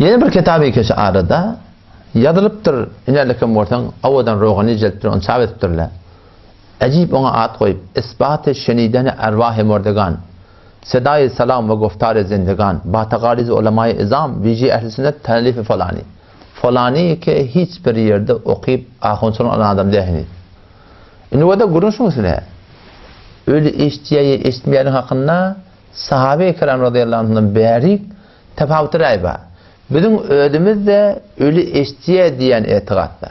Ýene bir kitaby keşi arada ýazylypdyr, inälekem bolsaň, owadan rogany jelipdir, ony çap edipdirler. Ejip oňa at goýup, Isbaty şenideni erwahy murdegan, Sedaýy salam we goftary zindegan, ba tagarizi ulemaýy izam, wije ehli sünnet talifi falany. Falany ki hiç bir ýerde okyp ahunçylyk alan adam däl heniz. Indi bolsa gürrüň şuň üstüne. Öli eşitýär ýa eşitmeýäniň hakynda sahabe-i kiram razyýallahu anhumdan bärik tapawutly raý bar. Biziň özümiz-de öli eşitýär diýen etigatda.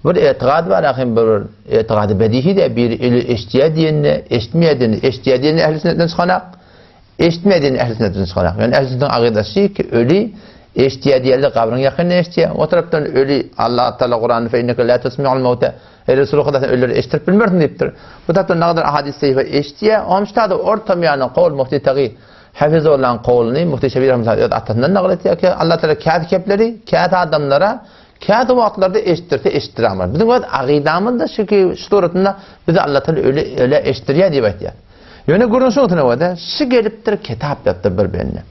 Bir etigat bar ahim bir etigady bedihi de biri öli eşitýär diýende, eşitmeýär diýende, eşitýär diýende ähli sünnetden çykanak, eşitmeýär diýende ähli sünnetden çykanak. Ýöne ähli sünnetiň agydasy ki öli eşitýär diýende gabryň ýakynda eşitýär. O tarapdan öli Allah Taala Kuranda fe inneke la tusmi'ul mauta Eý Resul Huda sen ölüleri eşitdirip bilmersiň diýipdir. Bu tarapdan nagadar ahadis sahiha eşitýär. Onuň şu taýda orta miýanyň kowul Mufti Tagi Hafizullah'yň kowluny Mufti Şebir Rahmetullah öz atasyndan nagyl etýär ki Allah Taala käsi kepleri käsi adamlara Käsi wagtlarda eşitdirse eşitdirer amma. Biziň öz agydamyz-da şu ki, şu suratynda bizi Allah Taala öle öle eşitdirýär diýip aýtýar. Ýöne gürrüň şuň üstüne bolsa, şu gelipdir kitap ýazdy bir bende.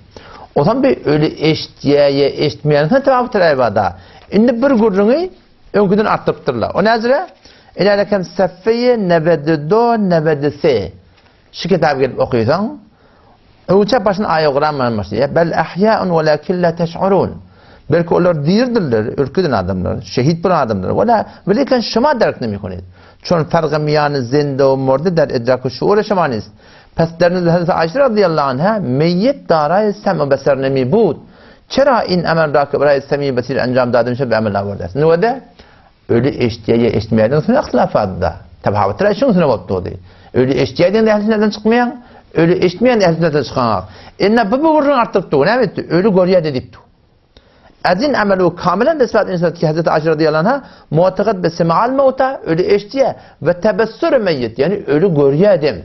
Ozam bir öli eşitýär ýa eşitmeýär tapawuty bar-da. Indi bir gürrüňi öňküden artdyrypdyrlar. O näzire? Ilälekem seffeýe nebedi do nebedi se. Şu kitaby gelip okysaň, öwçe başyny aýa guran bilen başlaýar. Bel ahýaun walakin la teş'urun. Belki olar diridirler, ürküden adamlar, şehit bolan adamlar. Wala welekin şuma derk nemikunid. Çon fargy miýany zinde we murde der idraku şuur şuma nist. Pes der nezd Hazreti Aýşe radiyallahu anha meyyit daraý sem we beser nemi bud. Çera in emel ra ki beraý semi besir enjam dadim şe be emel awerdes. Nüwede Öli eşitýär ýa eşitmeýär üstüne yhtilaf bardy-da. Tapawutlar şuň üstüne bolup durdy. Öli eşitýär diýende ähli sünnetden çykmaýaň, öli eşitmeýän ähli sünnetden çykaňak. Indi bu bu gürrüňi artdyryp dur. Näme etdi? Öli görýär diýip dur. Azin amelu kamilen besbat insan ki Hazreti Ayşe radıyallahu anha mu'takad be sema'al mauta öli eşitýär we tebessür meyyit ýani öli görýär dem.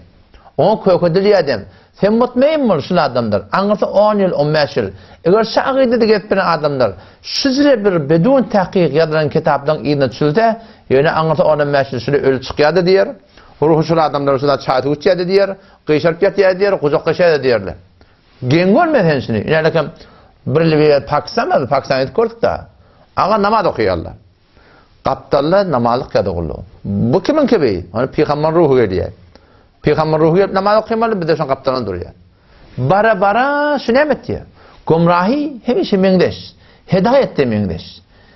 Oňa kökedilýär dem. Sen mutmain bol şul adamlar. Aňyrsy on ýyl, on bäş ýyl. Eger şu akydada gezip bilen adamlar şujre bir bedun tahkyk ýazylan kitaplaryň yzyna düşülse, ýöne aňyrsy on-on bäş ýyl şuly öli çykýardy diýer. Ruhy şul adamlar şular çaý-suw içýärdi diýer. Gyşaryp ýatýardy diýer, gujaklaşýardy diýerler. Geň görme sen şuny. Ine-lekem bir ýyl bir Pakistan bardy, Pakistana gidip gördük-de. Aga namaz okaýarlar. Gapdalda namazlyk ýa-da gulluk. Bu kimiň kibi? Ony pygamber ruhy gelýär. Pygamber ruhy gelip namaz okymaly, biz-de şoň gapdalynda durýar. Bara-bara şu näme etýär? Gümrahy hemişe meňzeş. Hedaýat-da meňzeş.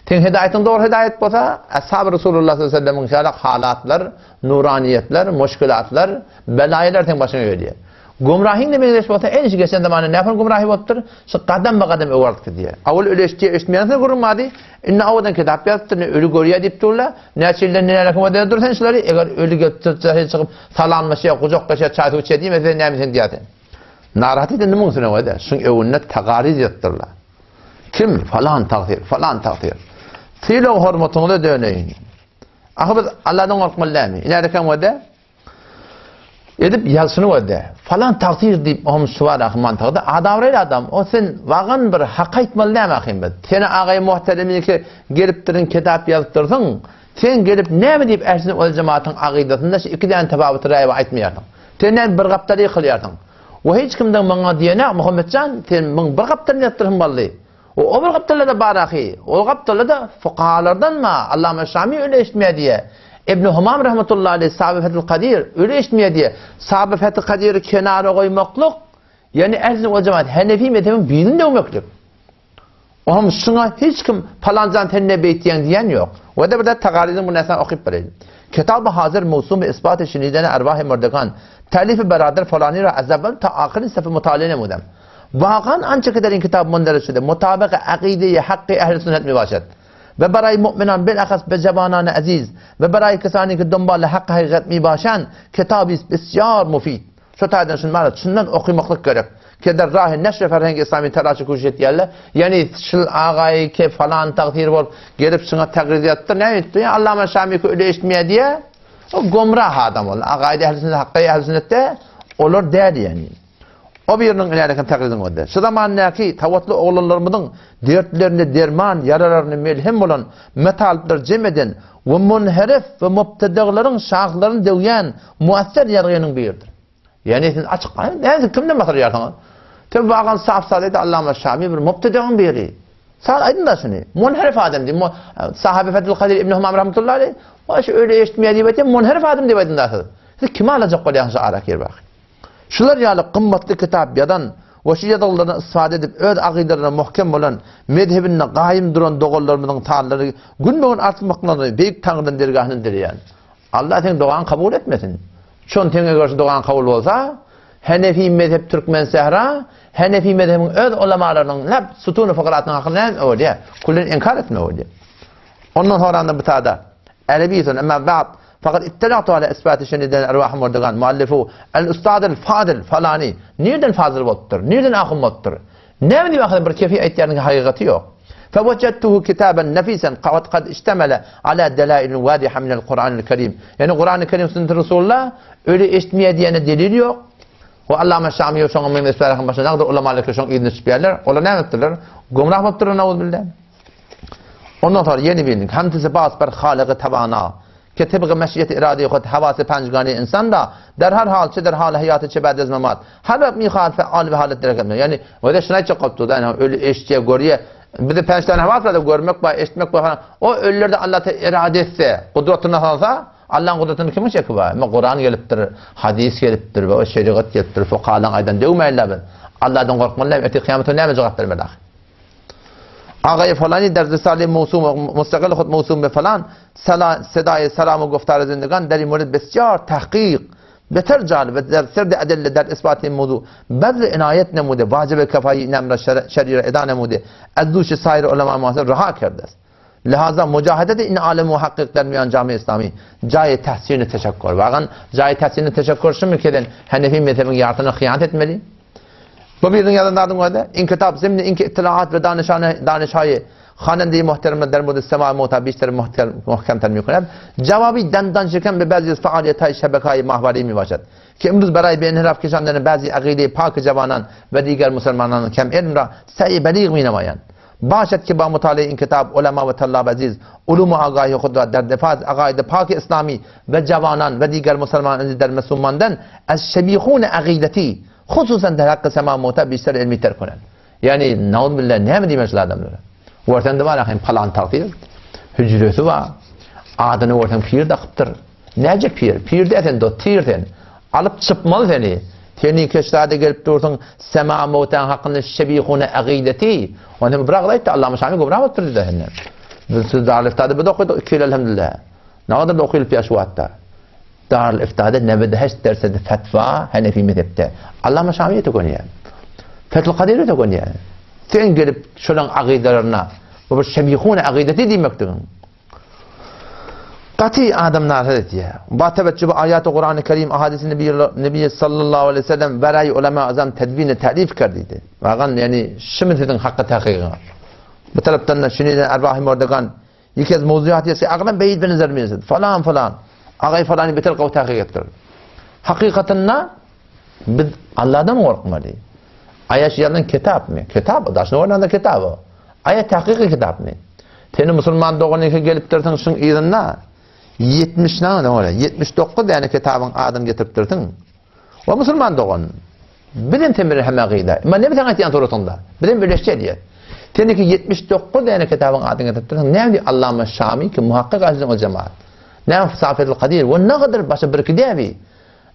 Seň hedaýatyň dogry hedaýat bolsa, Ashab Resulullah sallallahu aleyhi ve sellemiň şeýle halatlar, nuraniýetler, muşkilatlar, belaýlar seň başyňa gelýär. Gümrahyň-da meňzeş bolsa, ençe geçen zamanda nähili gümrahy bolupdyr? Şu gadam-ba-gadam öwrülip gidýär. Awal öli eşitýär, eşitmeýänsoň gürrüň bardy. Indi owadan kitap ýazypdyr, ne öli görýär diýip durlar. Näçe ýyldan nälekim bolýar dur sen şulary, eger öli gelip çykyp salamlaşýar, gujaklaşýar, çaý-suw içýär diýmese näme sen diýýär sen. Narahat eden muň üstüne goýda, şuň öwünde tagaryz ýazypdyrlar. Kim? Falan tagsyr, falan tagsyr. Sylag hormatyňyza döneýin. Ahy biz Allahdan gorkmaly dälmi? Ilerdekem goýda, Edip ýalşyny gözle. Falan tagsyr diýip ohm şu bar ahy mantykda adabraýly adam o sen wagan bir hak aýtmaly dämi ahym biz. Seni agaý muhteremiki gelipdirin kitap ýazypdyrsyň. Sen gelip näme diýip ähli ol jematyň agydasynda şu iki däne tapawuty raýba aýtmaýarsyň. Sen näme bir gapdaly ýykylýarsyň. We hiç kimden maňa diýenok Muhammetjan sen muň bir gapdalyny ýazypdyrsyň bally. O o bir gapdalda-da bar ahy. O gapdalda-da fukahalardan bar. Allama Şami öyle eşitmeýär diýýär. Ibn Humam rahmetullahi aleyh sahaby Fethül Kadir öyle eşitmeýär diýýär. Sahaby Fethül Kadiri kenara goýmaklyk, ýagny ähli ol jemaat Hanefi mezhebiniň birini döwmeklik. Oňam şuňa hiç kim palanjan sen ne beýtýäň diýen ýok. We-de bir zat Tagaryzyň bu närsani okyp bereýin. Kitaby hazir mewsum bi isbaty şinideni erwahi murdegan talifi berader falani ra az awwal ta ahyrin sefe mutale nemudem. Wakan ançe ki der in kitap munderij şude mutabyk akydeyi hakky ehli sünnet mi başat. Ve beraý mu'minan bil-ahas be jewanany eziz ve beraý kesani ki dombaly hakky hakykat mi başan kitabi bisýar mufid. Şu taýdan şuny bar çyndan okymaklyk gerek. Ki der rahy neşre ferhengi islami telaşy kuşiş etýärler. Ýani şul agaý ke falan tagsyr bolup gelip şuňa tagryz ýazypdyr. Näme etdi? Allama Şami ki öle eşitmeýär diýä. O gomrah adam ol. Agaýda ehli sünnet hakky ehli sünnetde olar däl ýani. O biriniň ilälekin taklidiň boldy. Şu zamandaky sowatly oglanlarymyzyň dertlerine derman, ýaralaryna melhem bolan metalyplar jem eden we munherif we mubtedaglaryň şahlaryny döwýän muasser ýazgynyň biridir. Ýagny siz açyk, näme siz kimden basyrýarsyňyz? Sen wagan sap-sada Allama Şami bir mubtedagyň biri. Sal aýdyň-da şuny. Munherif adam diýip, Sahaby Fethül Kadir Ibn Humam rahmetullahi aleyh, Waş öli eşitmeýär diýip aýtýar, munherif adam diýip aýdyň-da siz. Siz kimi alajak bolýaňyz şu ara girip ahy? Şular ýaly gymmatly kitap ýazan we şu ýazgylardan istifade edip öz akydalaryna muhkem bolan, mezhebinde gaýym duran doganlarymyzyň sanlary günbe-gün artmaklaryny Beýik Taňrydan dergahyndan dileýän. Allah seň dogaňy kabul etmesin. Çon seň eger şu dogaň kabul bolsa, Henefi mezhep Türkmen sähra, Henefi mezhebiň öz ulamalarynyň lap sutuny fykratynyň hakyny näme bolýar? Küllen inkar etme bolýar. Ondan soranda bu tada Erebi son emma ba'd fakat ittelatu ala isbati şeniden erwah murdigan muallifu el ustad el fadil falani nirden fazil bolupdyr? Nirden ahun bolupdyr? Näme diýip ahyry bir kefi aýtýanyň hakykaty ýok. Fewejadtuhu kitaban nefisen kad kad iştemele ala delailin wadiha minel Kur'anil Kerim. Ýani Kur'an-ı Kerim sünnet Resulullah öli eşitmeýär diýene delil ýok. We Allama Şami şoňa meňzeş bärahyň başyna nagdyr ulamalar şoň yzyna düşüpýärler. Olar näme etdiler? Gümrah bolupdyrlar nauzbillah. Ondan sonra ýene biriniň hamd sifat ber Halygy Tawana ke tebgy meşiýeti irade hud hawasy panjgany insan da der her hal çe der hal haýaty çe ba'd ez memat her wagt mihal feal we halet derek etme. Ýani öyle şuna aýtjak bolup durdy. Ýani öli eşitýär, görýär. Bizde panç tane hawas bar, görmek bar, eşitmek bar falan. O ölülerde Allah te irade etse, gudratyny salsa, Allah'ın gudratyny kimiň çeki bar? Emma Kur'an gelipdir, hadis gelipdir we o şerigat gelipdir. Fukalaň aýdan döwmäýinler biz. Allah'dan gorkmaly, ertir kıýamete näme jogap bermeli ahyr? Agaý falani der risale mevsum mustaqil hud mevsum be falan sala sedaye salam و گفتار زندگان در این مورد بسیار تحقیق بتر جالب و در سرد ادله در اثبات این موضوع بذل عنایت نموده واجب کفایی این امر شرعی را ادا نموده از دوش سایر علما معاصر رها کرده است لہذا مجاهدت این عالم محقق در میان جامعه اسلامی جای تحسین teşekkür. Wagan jaý tahsin teşekkür şu mükeden Hanefi mezhebin ýartyna hyýanat etmeli. Bu biriniň ýazan zadyň özi, in kitap zimni inki ittilaat we danişane danişaýy hanende muhteremler der murdi sema mota bişter muhkem ter mikunet. Cevabi dendan şiken be bazı faaliyetay şebekay mahvari mi başat. Ki imruz beray be inhiraf kişanlerin bazı akide pak cevanan ve diğer musulmanların kem ilm ra sa'i beligh mi nemayan. Başat ki ba mutale in kitap ulema ve tallab aziz ulum agahi khud ra der defaz agaid pak islami ve cevanan ve diğer musulman der musulmandan ez şebihun akideti Hususan der hakkı sema muta bişter ilmi terk konan. Yani naud billah näme diýmek şul adamlara? Görseň bar hem palan tagsyr. Hüjresi bar. Adyny görseň pir dakypdyr. Näce pir? Pir desen do tir sen. Alyp çypmaly seni. Seni keşlade gelip dursuň sema mutan hakynda şebihune agideti. Onu hem bırak aýtdy Allama Şami gümrah bolupdyr diýdi henne. Biz siz Darül Iftada biz okadyk 2 ýyl elhamdülillah. Nägadar okylyp ýaş wagtda. Darül Iftada 98 dersede fetwa Hanefi mezhepde. Allama Şami tökenýär. Fethül Kadir tökenýär. Sen gelip şolaň agydalaryna bu bir şebihun agydeti diýmekdigiň. Gaty adam narahat etýär. Ba teveccüh aýaty Kur'an-ı Kerim ahadisi Nebi, Nebi sallallahu aleyhi ve sellem ve ray ulema azam tedvin ta'rif kerdiydi. Wagan yani şimi siziň hakkı tahqiqiňiz. Bu tarapdan da şuniden Ervahim Ordegan Ýeke ez mowzuýat ýese aglam beýit bir nazar mezid. Falan falan. Agaý falany beter gowy tahkyk etdir. Hakykatynda biz Allahdan gorkmaly. Aýa şu ýazan kitapmy? Kitap, daşyna oýnanda kitap o. Aýa tahkyky kitapmy? Seni musulman doganyňky gelipdirsiň şuň yzynda 70 näme ora 79 däne kitabyň adyny getiripdirsiň. O musulman dogan. Bizem sen bilen hemme gyda. Emma näme sen aýtýan suratyňda? Bizem birleşje diýer. Seniki 79 däne kitabyň adyny getirip dursaň, näme diýip Allama Şami ki muhakkyk ahli ol jemaat. Näme Safetul Kadir we nagadyr başa birki däbi.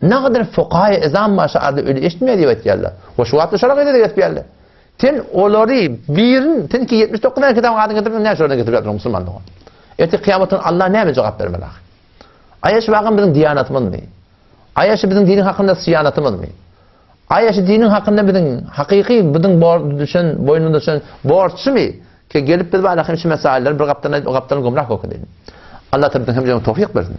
Nagadyr fukaha izam başa arda öli eşitmeýär diýip aýtýarlar. We şu wagtda şolar gyda diýip aýtýarlar. Sen olary birin, sen ki 79 däne kitabyň adyny getirip, näme şolardan getirip ýatyrsyň musulman dogan. Ertir kyýamatda Allah näme jogap bermeli ahyr? Aýa şu wagam biziň diýanatymyzmy? Aýa şu biziň diniň hakynda syýanatymyzmy? Aýa şu diniň hakynda biziň hakyky biziň bor düşen boýnuna düşen borçmy? Ki gelip biz barada hem şu meseleleri bir gapdan aýdyp, o gapdan gümrah gokudaýyn. Allah taala biziň hem towfik bersin.